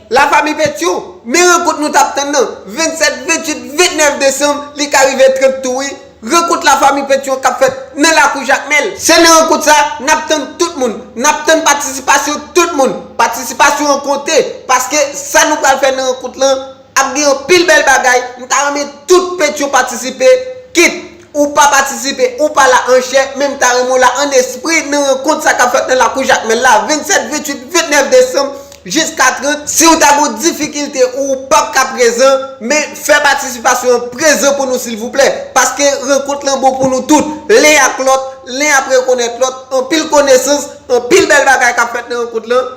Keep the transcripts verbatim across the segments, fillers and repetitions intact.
Lafanmi Petyon, men rankont nou t ap tann nan, vennsèt, venntuit, vennèf desanm, li ka rive trant tou wi. Rankont Lafanmi Petyon k ap fèt nan lakou Jakmèl. Se nan rankont sa, n ap tann tout moun, n ap tann patisipasyon tout moun. Patisipasyon an konte, paske sa nou pral fè nan rankont lan ap gen anpil bèl bagay. M ta renmen tout Petyon patisipe, kit ou pa patisipe, ou pa la an chè, men m ta renmen w la an espri nan rankont sa k ap fèt nan lakou Jakmèl la, vennsèt, venntuit, vennèf desanm, jiska trant. Si w ta gen difikilte ou w p ap ka prezan, men fè patisipasyon an prezan pou nou silvouplè, paske rankont lan bon pou nou tout, len ak lòt, len ap rekonèt lòt, anpil konesans, anpil bèl bagay k ap fèt nan rankont lan.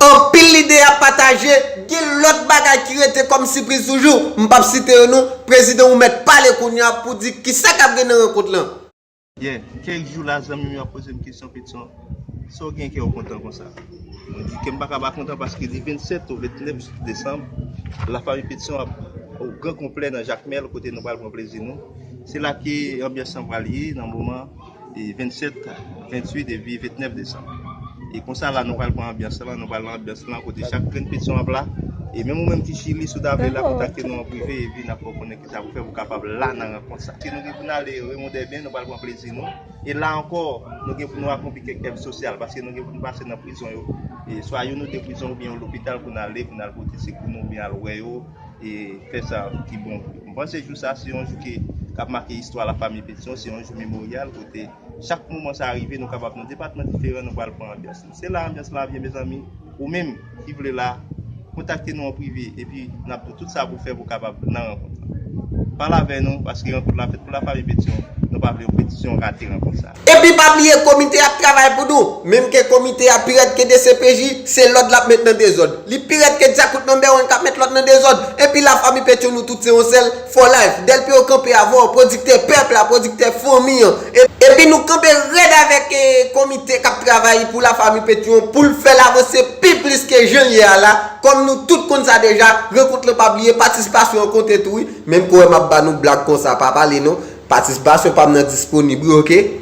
Anpil lide ap pataje, gen lòt bagay ki rete kòm sipriz toujou. M p ap site yo non, prezidan ou mèt pale kounye a pou di kisa k ap gen nan rankont lan. Yeah, kèk jou la zanmi m yo ap poze m kesyon Petyon, sa w gen kè w kontan konsa? Mwen di kè m pa ka pa kontan paske li vennsèt ou vennèf desanm, lafanmi Petyon ap o gran konplè nan Jakmèl kote nou pral pran plezi nou. Se la ke anbyans lan pral ye nan moman e vennsèt, venntuit epi vennèf desanm. E konsa la nou pral pran anbyans lan, nou pral nan anbyans lan kote chak grenn Petyon ap la. E menm ou menm ki Chili, si w ta vle la, kontakte nou an prive epi n ap fè w konnen kisa pou fè pou w kapab la nan rankont sa. Si nou gen pou n ale Raymond Desbiens, nou pral pran plezi nou. E la ankò, nou gen pou nou akonpli kèk èv sosyal paske nou gen pou nou pase nan prizon yo. E swa youn ou de prizon oubyen yon lopital pou n ale, pou n al pote sekou nou oubyen al wè yo e fè sa ki bon pou yo. M panse jou sa se yon jou ke k ap make istwa lafanmi Petyon, se yon jou memoryal kote chak moman sa rive nou kapab nan depatman diferan nou pral pran anbyans nou. Se la anbyans lan ap ye mezanmi. Ou menm ki vle la, kontakte nou an prive epi n ap di w tout sa pou fè pou w kapab nan rankont lan. Pale avè nou paske rankont la fèt pou lafanmi Petyon, nou pa vle yon Petyon rate rankont sa. Epi pa bliye komite ap travay pou nou, menm ke komite a pi rèd ke D C P J, se lòd l ap met nan dezòd. Li pi rèd ke Djakout number one k ap met lòd nan dezòd. Epi lafanmi Petyon nou tout se yon sèl, for life. Delpio kanpe avè w, pwodiktè pèp la, pwodiktè fanmi an. E- Epi nou kanpe rèd avèk eh, komite k ap travay pou lafanmi Petyon pou l fè l avanse pi plis ke jan l ye a la. Kòm nou tout konn sa deja, rankont lan pa bliye, patisipasyon an konte tou wi. Menm ke w wè m ap ba nou blag konsa, pa pale non. Patisipasyon pa m nan disponib wi, oke?